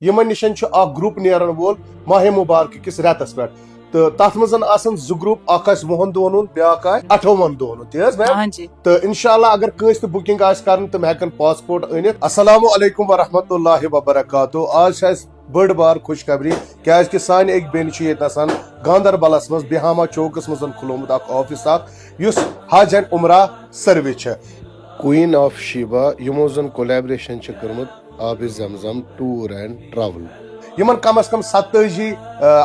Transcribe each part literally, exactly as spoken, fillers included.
یِمن نِش چھُ اکھ گروپ نیرن وول ماہ مبارک کِس رٮ۪تس پٮ۪ٹھ۔ تہٕ تتھ منٛز آسن زٕ گروپ، اکھ آسہِ وُہن دۄہن ہُنٛد، بیٛاکھ آسہِ اٹھووُہن دۄہن ہُنٛد، تی حظ میم؟ ہاں جی۔ تہٕ انشاءاللہ اگر کٲنٛسہِ تہِ بُکِنگ آسہِ کرٕنۍ، تِم ہٮ۪کن پاسپورٹ أنِتھ۔ السلام علیکم ورحمۃ اللہ وبرکاتہ۔ آز چھِ اَسہِ بٔڑ بار خوشخبری، کیازِ کہِ سانہِ أکۍ بیٚنہِ چھِ ییٚتہِ نسن گاندربلس منٛز بیہاما چوکس منٛز کھُلومُت اکھ آفس اکھ، یُس حج اینڈ عمرہ سروس چھِ۔ کوئین آف شیبا، یِمو زن کولیبریشن چھِ کٔرمٕژ آبِ زمزم ٹور اینڈ ٹریول۔ یِمن کم از کم ستٲجی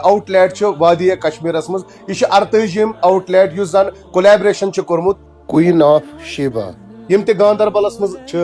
آوٹ لیٹ چھِ وادی کشمیرس منٛز۔ یہِ چھُ ارتٲجِم آوٹ لیٹ یُس زن کولیبریشن چھُ کوٚرمُت کوئین آف شیبا۔ یِم تہِ گاندربلس منٛز چھِ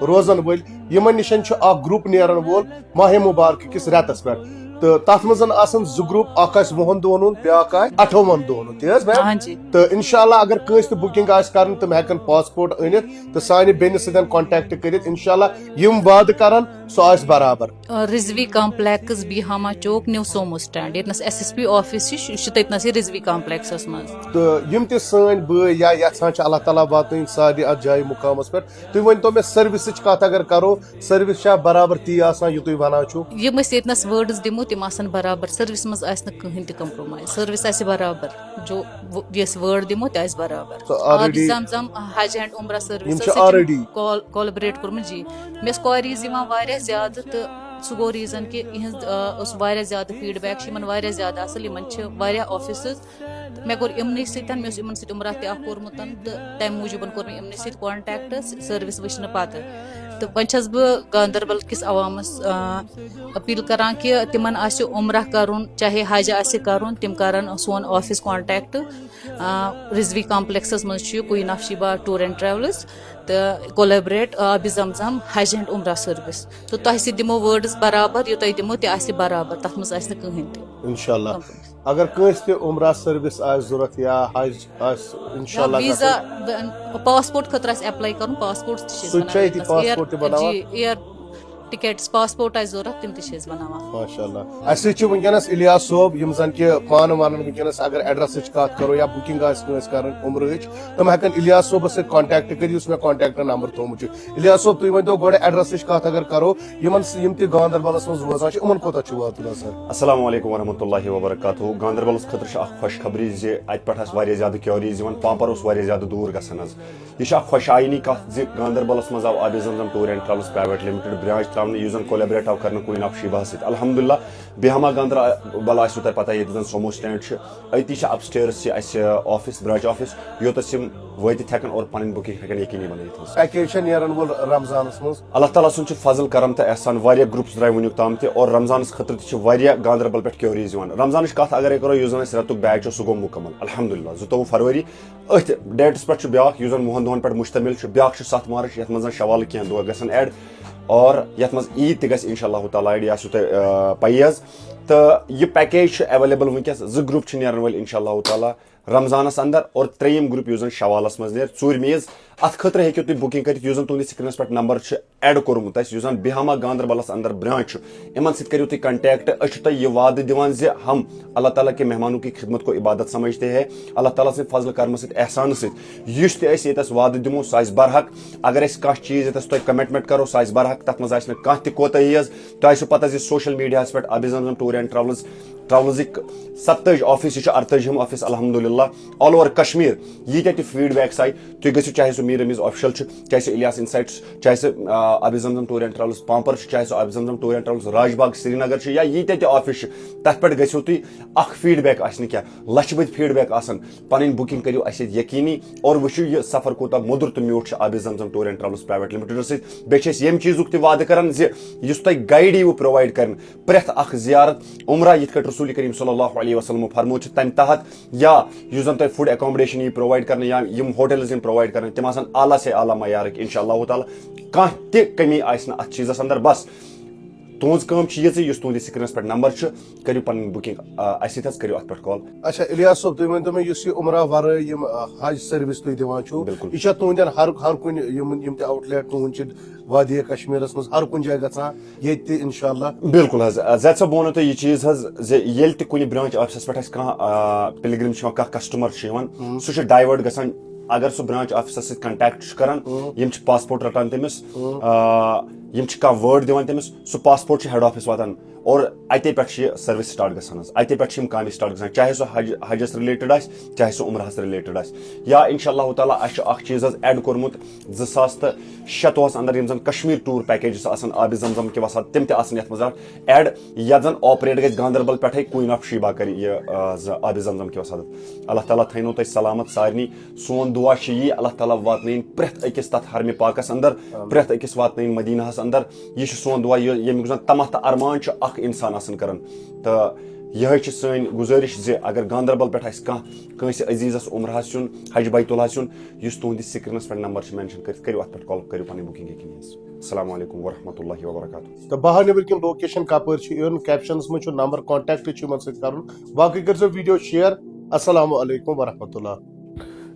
روزن وٲلۍ، یِمن نِش چھُ اکھ گروپ نیرن وول ماہ مبارک کِس رٮ۪تس پٮ۪ٹھ۔ تہٕ تتھ منٛز آسن زٕ گروپ، اکھ آسہِ وُہن دۄہن ہُنٛد، بیٛاکھ آسہِ اٹھووُہن دۄہن ہُنٛد، تی حظ میم؟ ہاں جی۔ تہٕ انشاءاللہ اگر کٲنٛسہِ تہِ بُکِنگ آسہِ کرٕنۍ، تِم ہٮ۪کن پاسپورٹ أنِتھ تہٕ سانہِ بیٚنہِ سۭتۍ کانٹیکٹ کٔرِتھ۔ انشاءاللہ یِم وعدٕ کرن، سُہ آسہِ برابر۔ آ، رضوی کمپلیکس، بیہاما چوک، نیو سومو سٹینڈ، ییٚتنس ایس ایس پی آفس چھُ، یہِ چھُ تٔتنسٕے رضوی کمپلیکسس منٛز۔ تہٕ یِم تہِ سٲنۍ بٲے یا یژھان چھِ اللہ تعالیٰ واتنٲیِن سارنٕے اتھ جایہِ مُقامس پٮ۪ٹھ، تُہۍ ؤنۍ تو مےٚ سروسٕچ کتھ اگر کرو، سروس چھا برابر تی آسان یہِ تُہۍ ونان چھِو؟ یِم أسۍ ییٚتنس وٲڈٕس دِمو، تِم آسن برابر۔ سروسہِ منٛز آسہِ نہٕ کٕہٕنۍ تہِ کمپرومایز، سروس آسہِ برابر۔ جو وہ- یہِ أسۍ وٲڈ دِمو، تہِ آسہِ برابر۔ So already آبِ زمزم حج اینڈ عمرہ سروس یِم چھِ سۭتۍ چھِ already کول- کولابریٹ کوٚرمُت، جی۔ مےٚ ٲسۍ کواریز یِوان واریاہ زیادٕ، تہٕ سُہ گوٚو ریٖزن کہِ یِہنٛز، آ، اوس واریاہ زیادٕ فیٖڈ بیک چھِ یِمن واریاہ زیادٕ اصل۔ یِمن چھِ واریاہ آفسز۔ مےٚ کوٚر یِمنٕے سۭتۍ، مےٚ اوس یِمن سۭتۍ عمرہ تہِ اکھ کوٚرمُت، تہٕ تمہِ موٗجوٗبن کوٚر مےٚ یِمنٕے سۭتۍ کانٹیکٹ سروس وٕچھنہٕ پتہٕ۔ تہٕ وۄنۍ چھس بہٕ گاندربل کِس عوامس، آ، اپیل کران کہِ تِمن آسہِ عمرہ کرُن، چاہے حج آسہِ کرُن، تِم کرن سون آفس کانٹیکٹ۔ آ، رضوی کمپلیکسس منٛز چھُ یہِ queen of Sheeba tour and travels تہٕ کولابریٹ آبِ زمزم حج اینڈ عمرہ سروس۔ تہٕ تۄہہِ سۭتۍ دِمو وٲڈس برابر، یہِ تۄہہِ دِمو تہِ آسہِ برابر، تتھ منٛز آسہِ نہٕ کٕہٕنۍ تہِ۔ انشاءاللہ اگر کٲنٛسہِ تہِ عمرہ سروس آسہِ ضروٗرت یا حج آسہِ، انشاءاللہ ویزا گژھو۔ پاسپورٹ خٲطرٕ آسہِ اپلاے کرُن، پاسپورٹ تہِ چھِ أسۍ سُہ چھا بناوان ییٚتی ییٚتنس۔ Air- پاسپورٹ تہِ بناوان؟ جی، ایئر ٹکٹس، پاسپورٹ آسہِ ضروٗرت، تِم تہِ چھِ أسۍ بناوان۔ ماشاءاللہ۔ اَسہِ سۭتۍ چھِ وٕنکیٚنَس الیاس صٲب، یِم زَن کہِ پانہٕ وَنَن وٕنکیٚنَس اگر ایڈریسٕچ کَتھ کَرو یا بُکِنٛگ آسہِ کٲنٛسہِ کَرٕنۍ عمرٕچ، تِم ہٮ۪کَن الیاس صٲبَس سۭتۍ کانٹیکٹ کٔرِتھ، یُس مےٚ کانٹیکٹ نمبر تھوٚومُت چھُ۔ الیاس صٲب، تُہۍ ؤنۍتو گۄڈٕ ایڈریسٕچ کَتھ اگر کَرو، یِمَن س- یِم تہِ گاندَربَلَس منٛز روزان چھِ، یِمَن کوٚتَتھ چھُ واتُن حظ سَر؟ السلام علیکم ورحمۃ اللہ وبرکاتہ۔ گاندربلس خٲطرٕ چھِ اکھ خوشخبری زِ اتہِ پٮ۪ٹھ آسہِ واریاہ زیادٕ کیوریز یِوان، پامپر اوس واریاہ زیادٕ دوٗر گژھان حظ۔ یہِ چھِ اکھ خۄشحالٕے کتھ زِ گاندربلس منٛز آو Aab-e Zamzam tour and travels private limited branch تراونہٕ، یُس زن کولیبریٹ آو کرنہٕ کوئین آف شیباہس سۭتۍ۔ الحمدللہ، بیہما گاندربل آسِوٕ تۄہہِ پتہ، ییٚتہِ زن سومو سٹینڈ چھِ، أتی چھِ اپسٹیئرس چھِ اسہِ آفس، برانچ آفس، یوٚتس یِم وٲتِتھ ہٮ۪کن اور پنٕنۍ بُکِنگ ہٮ۪کن یقینی بنٲیِتھ حظ۔ پیکیج چھےٚ نیرن وول رمضانس منٛز؟ اللہ تعالیٰ سُنٛد چھُ فضل کرم تہٕ احسان، واریاہ گروپس درٛاے وُنیُک تام تہِ، اور رمضانس خٲطرٕ تہِ چھِ واریاہ گاندربل پٮ۪ٹھ کیوریز یِوان۔ رمضانٕچ کتھ اگرے کرو، یُس زن اسہِ رٮ۪تُک بیچ اوس، سُہ گوٚو مُکمل الحمدللہ۔ زٕتووُہ فروری، أتھۍ ڈیٹس پٮ۪ٹھ چھُ بیٛاکھ، یُس زن وُہن دۄہن پٮ۪ٹھ مشتمل چھُ، بیٛاکھ چھُ ستھ مارچ، یتھ منٛز زن شوالٕکۍ کینٛہہ دۄہ گژھن ایڈ، اور یتھ منٛز عید تہِ گژھِ انشاء اللہ تعالیٰ ایڈ، یہِ آسیو تۄہہِ، آ، پَیی حظ۔ تہٕ یہِ پیکیج چھُ اویلیبل وٕنکیٚس، زٕ گروپ چھِ نیرن وٲلۍ انشاء اللہ تعالیٰ رمضانس اندر، اور ترٛیٚیِم گروپ یُس زن شوالس منٛز نیرِ ژوٗرمہِ عیٖز۔ اتھ خٲطرٕ ہیٚکِو تُہۍ بُکِنگ کٔرِتھ، یُس زن تُہنٛدِس سکرینس پٮ۪ٹھ نمبر چھُ ایڈ کوٚرمُت اسہِ، یُس زن بیہاما گاندربلس اندر برانچ چھُ، یِمن سۭتۍ کٔرِو تُہۍ کانٹیکٹ۔ أسۍ چھِ تۄہہِ یہِ وعدٕ دِوان زِ ہم اللہ تعالیٰ کے مہمانوں کی خدمت کو عبادت سمجھتے ہیں۔ اللہ تعالیٰ سٕنٛدِ فضلہٕ کرمہٕ سۭتۍ، احسانہٕ سۭتۍ، یُس تہِ أسۍ ییٚتٮ۪س وعدٕ دِمو، سُہ آسہِ برحق۔ اگر أسۍ کانٛہہ چیٖز ییٚتٮ۪س تۄہہِ کمٹمنٹ کرو، سُہ آسہِ برحق، تتھ منٛز آسہِ نہٕ کانٛہہ تہِ کوتاہی حظ۔ تۄہہِ آسیو پتہ زِ سوشل میڈیاہس پٮ۪ٹھ آبِ زمزم ٹور اینڈ ٹریولز ٹریولزٕکۍ ستٲجی آفس، یہِ چھُ ارتٲجِہِم آفس الحمدللہ، آل اوور کشمیر۔ ییٖتیٛاہ تہِ فیٖڈ بیکس آیہِ، تُہۍ گٔژھِو، چاہے سُہ میٖر رمیٖز آفیشل چھُ، چاہے سُہ الیاس انسائٹس چھُ، چاہے سُہ، آ، آبِ Zamzam tour and travels Pampore چھُ، چاہے سُہ آبِ Zamzam tour and travels Raj Bagh Srinagar چھُ، یا ییٖتیٛاہ تہِ آفس چھِ، تتھ پٮ۪ٹھ گٔژھِو تُہۍ۔ اکھ فیٖڈ بیک آسہِ نہٕ کینٛہہ، لچھِ بٔدۍ فیٖڈ بیک آسن۔ پنٕنۍ بُکِنگ کٔرِو اسہِ سۭتۍ یقینی اور وٕچھِو یہِ سفر کوٗتاہ موٚدُر تہٕ میوٗٹھ چھُ آبِ Zamzam tour and travels private لمٹڈس سۭتۍ۔ بیٚیہِ چھِ أسۍ ییٚمہِ چیٖزُک تہِ وعدٕ کران زِ یُس تۄہہِ گائیڈ یِیوٕ پرووائڈ کرنہٕ، پرٛٮ۪تھ اکھ زیارت عمرہ، یِتھ کٲٹھۍ رسول کریم صلی اللہ علیہ وسلمو فرموو چھُ، تمہِ تحت یا یُس زن تۄہہِ فوڈ اکاموڈیشن یی پرووائڈ کرنہٕ یا یِم ہوٹلز یِن پرووائڈ کرنہٕ، تِم آسن اعلیٰ سے اعلیٰ معیارٕکۍ انشاء اللہ تعالیٰ۔ کانٛہہ تہِ کمی آسہِ نہٕ اتھ چیٖزس اندر۔ بس تُہنٛز کٲم چھِ یہِ زِ یُس تُہنٛدِس سکرینس پٮ۪ٹھ نمبر چھُ، کٔرِو پنٕنۍ بُکِنگ، آ، اسہِ سۭتۍ حظ کٔرِو اتھ پٮ۪ٹھ کال۔ اچھا الیاس صٲب، تُہۍ ؤنۍ تو مےٚ، یُس یہِ عمرہ ورٲے یِم، آ، حج سروس تُہۍ دِوان چھِو، بِلکُل۔ یہِ چھا تُہنٛدٮ۪ن ہر ہر کُنہِ یِم یِم تہِ آوٹ لیٹ تُہنٛد چھِ وادی کشمیرس منٛز ہر کُنہِ جایہِ گژھان؟ ییٚتہِ تہِ انشاءاللہ۔ بِلکُل حظ۔ آ، زید صٲب، بہٕ وَنو تۄہہِ یہِ چیٖز حظ زِ ییٚلہِ تہِ کُنہِ برانچ آفسَس پٮ۪ٹھ اَسہِ کانٛہہ، آ، پِلگرِم چھُ یِوان، کانٛہہ کسٹمر چھُ یِوان، ہُم۔ سُہ چھُ ڈایوٲٹ گژھان۔ اگر سُہ برانچ آفسَس سۭتۍ کانٹیکٹ چھُ کران، ہُم۔ یِم چھِ پاسپورٹ رَٹان تٔمِس، ہُم۔ آ، یِم چھِ کانٛہہ وٲرڈ دِوان تٔمِس، سُہ پاسپورٹ چھُ ہیڈ آفس واتان اور اتے پٮ۪ٹھ چھِ یہِ سٔروِس سٹارٹ گژھان حظ، اتے پٮ۪ٹھ چھِ یِم کامہِ سٹارٹ گژھان، چاہے سُہ حج حجس رِلیٹڈ آسہِ، چاہے سُہ عمرہس رِلیٹڈ آسہِ، یا انشاء اللہ تعالیٰ اَسہِ چھُ اکھ چیٖز حظ ایڈ کوٚرمُت زٕ ساس تہٕ شتوُہس اندر، یِم زن کشمیر ٹور پیکیجز آسان آبِ زم زم کہِ وساتہٕ، تِم تہِ آسن یتھ منٛز ایڈ، یتھ زن آپریٹ گژھِ گاندربل پٮ۪ٹھے، کوئین آف شیبا کرِ یہِ آ، زِ آبِ زم زم کہِ وساتہٕ۔ اللہ تعالیٰ تھٲینو تۄہہِ سلامت سارنٕے۔ سون دعا چھُ یی، اللہ تعالیٰ واتنٲیِن پرٛٮ۪تھ أکِس تتھ حرمِ پاکس اندر، پرٛٮ۪تھ أکِس واتنٲیِن مدینہس اندر۔ یہِ چھُ سون دعا، یہِ ییٚمیُک زن طمع تہٕ ارمان چھُ اکھ انسان آسان کران۔ تہٕ یِہوٚے چھِ سٲنۍ گُزٲرِش زِ اگر گاندربل پٮ۪ٹھ آسہِ کانٛہہ کٲنٛسہِ عزیزس عمرہس یُن، حج بیت اللہس یُن، یُس تُہنٛدِس سکرینس پٮ۪ٹھ نمبر چھُ مینشن کٔرِتھ، کٔرِو اتھ پٮ۪ٹھ کال، کٔرِو پنٕنۍ بُکنگ یقینی حظ۔ السلام علیکم ورحمۃ اللہ وبرکاتہ۔ تہٕ بہار نیبر کِنۍ لوکیشن کپٲرۍ چھِ یُن، کیپشنس منٛز چھُ نمبر، کانٹیکٹ چھُ یِمن سۭتۍ کرُن۔ باقٕے کٔرۍزیو ویڈیو شیئر۔ السلام علیکم ورحمۃ اللہ۔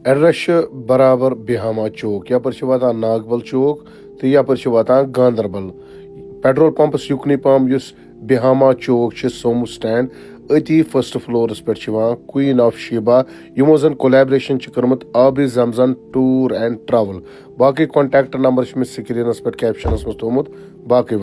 ایڈریس چھُ برابر بیہاما چوک، یپٲرۍ چھِ واتان ناگبل چوک تہٕ یپٲرۍ چھِ واتان گاندربل۔ پیٹرول پمپس یُکنُے پہم یُس بیہاما چوک چھِ، سومو سٹینڈ، أتی فرسٹ فلورس پٮ۪ٹھ چھِ یِوان کوئین آف شیبا، یِمو زن کولیبریشن چھِ کٔرمٕژ آبِ زم زم ٹور اینڈ ٹریول۔ باقٕے کانٹیکٹ نمبر چھُ مےٚ سکرینس پٮ۪ٹھ کیپشنس منٛز تھوٚومُت۔ باقٕے